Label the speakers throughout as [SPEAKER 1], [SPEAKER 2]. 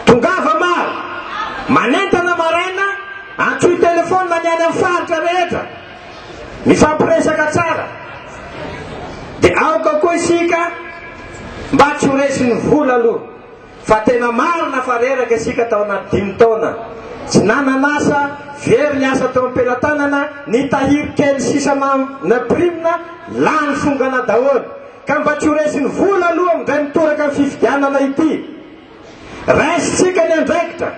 [SPEAKER 1] Tongava maro. Manentana maraina, antsoy telefaonina ny any amin'ny faritra rehetra. Mifampiresaka tsara. Dia aoka koa isika mba tsy ho resin'ny vola aloha. Fa tena marina fa reraka isika tao anaty dimy taona. Tsy nanana asa, very ny asa teo am-pelatanana, ny tahiry kely sisa nampirina, lany fongana daholo. Ka mba tsy ho resin'ny vola aloha amin'indray mitoraka ny fifidianana ity. Raisintsika ny andraikitra.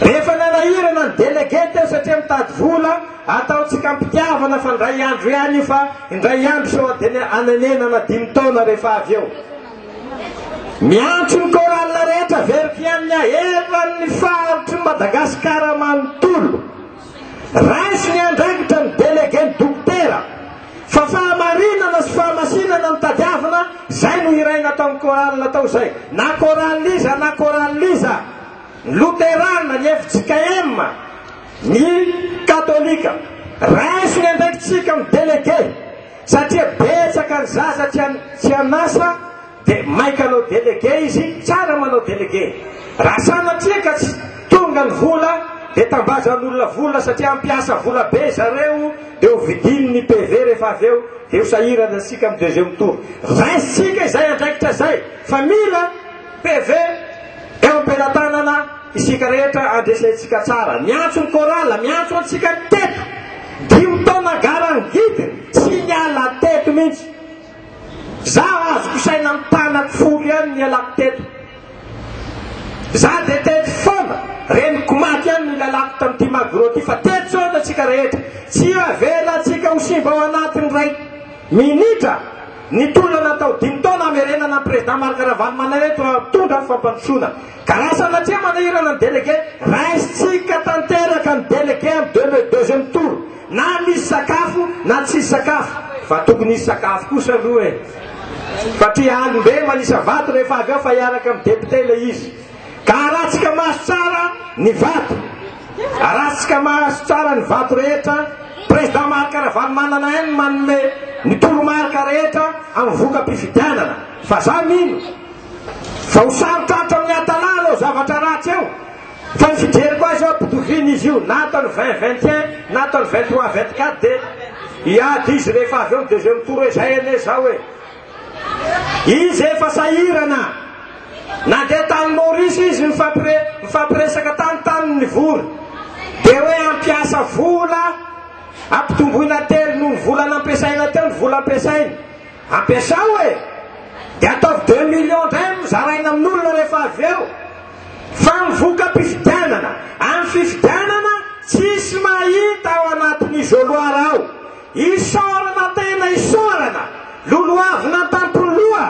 [SPEAKER 1] Rehefa nanahirana ny délégué teo satria mitady vola, ataontsika am-pitiavana fa indray andro ihany io fa indray andro sao anenenana dimy taona rehefa avy eo. Miantso ny chorale rehetra averiko ihany ny eran'ny faritry Madagasikara manontolo. Raiso ny andraikitra ny délégué ny dokotera fa fahamarinana sy fahamasinana no tadiavina, zay no hiraina tao amin'ny chorale tao zay. Na chorale iza na chorale iza, ny loterana, ny fjkm, ny katolika. Raiso ny andraikitsika amin'ny délégué. Satria betsaka ny zaza tsy tsy an'asa dia maika hanao délégué izy, tsara manao délégué. Raha sanatria ka tsy tonga ny vola dia tambazan'olona vola satria hampiasa vola be zareo dia ho vidiny ny PV rehefa avy eo dia ho sahirana isika amin'ny deuxième tour. Raisintsika izay andraikitra izay fa mila PV eo am-pelatanana isika rehetra andresentsika tsara. Miantso ny chorale, miantso antsika teto. Dimy taona garangidiny, tsy niala teto mihitsy. Za azoko isaina amin'ny tanako folo ihany nialako teto. Za dia teto foana, reniko maty ihany no nialako tamin'ity magro ity fa teto foana tsika rehetra. Tsy avelantsika ho simba ao anatin'ny iray minitra ny tolona natao dimy taona hamerenana ny président Marc Ravalomanana eto hampitondra ny fampandrosoana. Ka raha sanatria manahirana ny délégué, raisintsika tanteraka ny délégué amin'ny deuxième tour. Na misy sakafo na tsisy sakafo. Fa tokony hisy sakafo kosa aloha e. Satria alim-be manisa vato rehefa avy eo fa hiaraka amin'ny député ilay izy. Ka aratsika maso tsara ny vato. Aratsika maso tsara ny vato rehetra. Président Marc Ravalomanana ihany manome ny toromarika rehetra amin'ny voka-pifidianana. Fa za mino fa ho sarotrarotra amin'ny Atalala eo zavatra ratsy eo. Fa ny fijeriko azy eo ampitoviana izy io na ataony 20 21 na ataony 23 24 dia hiady izy rehefa avy eo ny deuxième tour hoe zay anie zao e. Izy efa sahirana. Nandeha tany Maurice izy nifampire nifampiresaka tany tany nivory. Dia hoe hampiasa vola ampitomboina telo noho ny vola nampiasaina teo ny vola ampiasaina. Ampiasao e! Dia ataovy deux millions indray no zaraina amin'olona rehefa avy eo. Fa ny voka-pifidianana, amin'ny fifidianana tsisy mahita ao anatin'ny isoloir ao. Isaorana tena isaorana, lolohavina an-tampon'ny loha,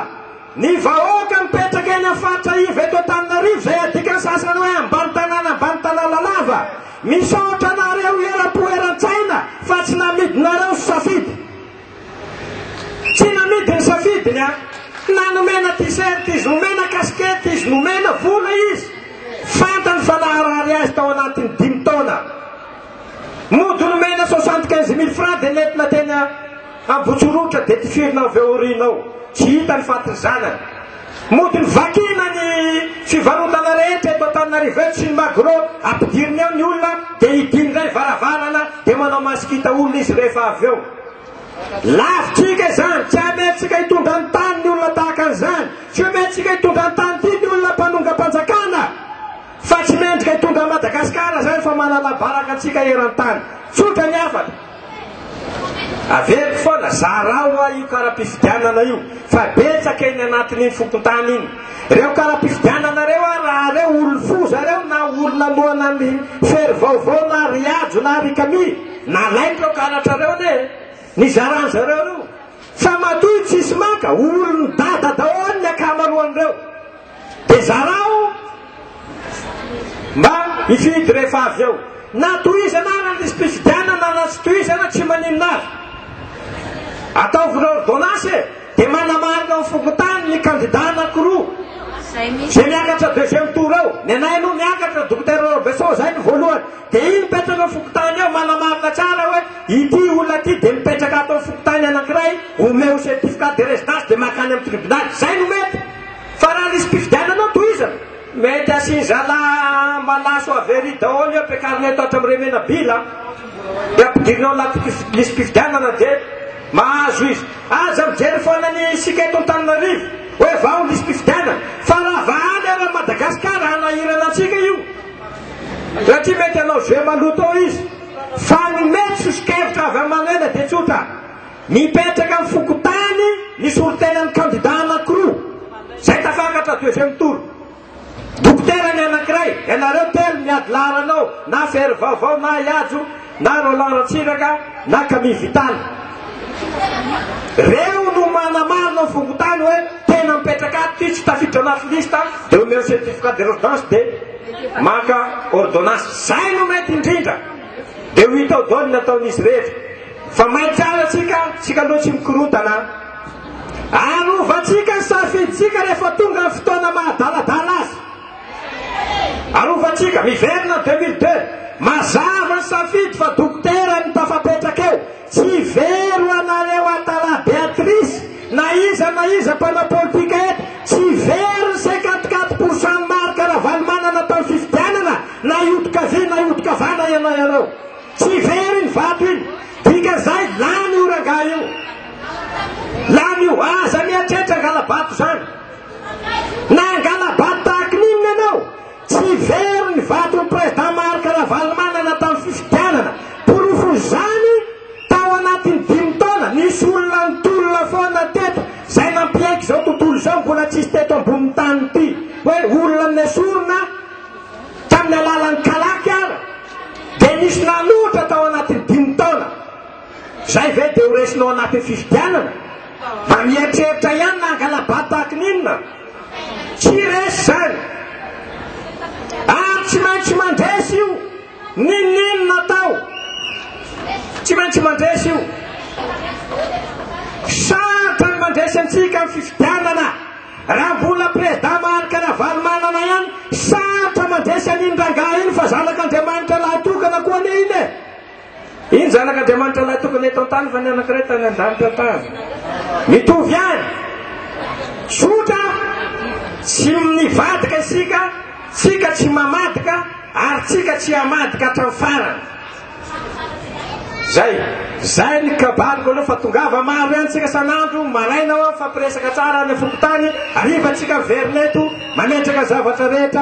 [SPEAKER 1] ny vahoaka mipetraka eny amin'ny faritra iva eto Antananarivo izay adikan'ny sasany hoe ambany tanàna ambany tanàna lava. Misaotra anareo eram-po eran-tsaina fa tsy namidinareo safidy. Tsy namidy ny safidiny an! Na nomena t-shirt izy, nomena casquette izy, nomena vola izy. Fantany fa naharary azy tao anatin'ny dimy taona. Mody nomena 75 mille francs dia nentina teny Ambohitsorohitra dia tifirina avy ao aoriana ao. Tsy hita ny fatin'ny zanany. Mody novakiana ny fivarotana rehetra eto Antananarivo eto sy ny Magro, ampidiriny ao ny olona dia hidiany indray ny varavarana dia manao masikita olona izy rehefa avy eo. Lavitrika izany, tsy amentsika hitondra ny tany ny olona tahaka an'izany, tsy omentsika hitondra ny tany ity ny olona mpanongam-panjakana fa tsy mendrika hitondra an'i Madagasikara izany fa manala baraka antsika eran-tany. Tsotra ny hafatra. Averiko foana, zarao hoa io kara-pifidianana io fa betsaka eny anatin'iny fokontany iny. Reo kara-pifidianana reo hoa raha reo olon foza reo na olona noana ny fery vaovao na ry Hajo na ry Camille, nalainy reo karatra reo anie e! Nizarany zareo reo. Fa matoa tsisy maka, olon'i dada daholo ny ankamaroan'ireo. Dia zarao mba hifidy rehefa avy eo. Na tohizana ary ny lisi-pifidianana na tsy tohizana tsy maninona ary. Ataovy ny ordonnance e! Dia manamarina ao fokontany ny kandida anankiroa izay miakatra deuxième tour eo. Ny anay aloha miakatra Dokotera Robinson izay no voalohany. Dia iny mipetraka ao fokontany ao manamarina tsara hoe ity olona ity dia mipetraka ato amin'ny fokontany anankiray, omeo certificat de résidence dia mankany amin'ny tribonaly. Izay no mety. Fa raha lisi-pifidianana ao tohizana, mety. asian-zalahy malaso avy ery daholo io ampiakarina eto hatramin'ny Remenabila dia ampidirina ao anaty lisi-pifidianana dia mahazo izy. Aza mijery foana ny isika eto Antananarivo hoe vao lisi-pifidianana fa raha vahana eran'i Madagasikara hanahirana antsika io satria mety hanao jeu maloto ao izy fa ny mety soso-kevitra avy amin'i Manoela dia tsotra. Mipetraka amin'ny fokontany ny solontenan'ny kandida anankiroa izay tafakatra deuxième tour. Dokotera ny anankiray, ianareo telo miady laharana ao, na Fery Vaovao na Ihajo na Roland Ratsiraka na Camille Vital. Reo no manamarina ny fokontany hoe tena mipetraka ato ity, tsy tafiditra anaty liste, dia omeo certificat de résidence dia maka ordonnance. Zay no mety indrindra. Dia ho hita ao daholo ny ataon'izy rehetra. Fa may tsara tsika, tsika aloha tsy mikorontana a. Arovantsika ny safidintsika rehefa tonga ny fotoana maha adaladala azy. Arovantsika, miverina 2002, mazava ny safidy fa dokotera no tafapetraka eo. Tsy very ho anareo Atala Beatrice na iza na iza mpanao politika eto, tsy very ny 54 pour cent Marc Ravalomanana tamin'ny fifidianana na hiodin-kavia na hiodin-kavana ianareo. Tsy very iny vato iny. Dikan'izay lany io rangahy io. Lany io. Aza mieritreritra hangala-bato izany. Na hangala-bato tahaky ny inona ianao, tsy very ny vaton'ny Président Marc Ravalomanana tamin'ny fifidianana. Porofon'izany, tao anatin'ny dimy taona, nisy olona nitolona foana teto, izay nampiaiky izao tontolo izao mbola tsisy teto ambonin'ny tany ity, hoe olona nesorina tamin'ny alalan'ny kalaky ara dia nisy nanohitra tao anatin'ny dimy taona. Zay ve dia ho resinao anatin'ny fifidianana? Mba mieritreritra ihany na hangala-bato tahaky ny inona? Tsy resy zany. Ary tsy maintsy mandresy io n'inon'inona atao. Tsy maintsy mandresy io. Sarotra ny mandresy antsika amin'ny fifidianana. Raha mbola président Marc Ravalomanana ihany, sarotra mandresy an'iny rangahy iny fa zanak'Andriamanitra lahy tokana koa anie iny e! Iny zanak'Andriamanitra lahy tokana eto an-tany fa ny anankiray tany an-danitra tany. Mitovy ihany. Tsotra, tsy nivadika isika, tsika tsy mamadika ary tsika tsy hamadika hatramin'ny farany. Zay, zay ny kabariko aloha fa tongava maro ihany tsika sanandro, maraina ao mifampiresaka tsara any fokontany, hariva tsika miverina eto mametraka zavatra rehetra.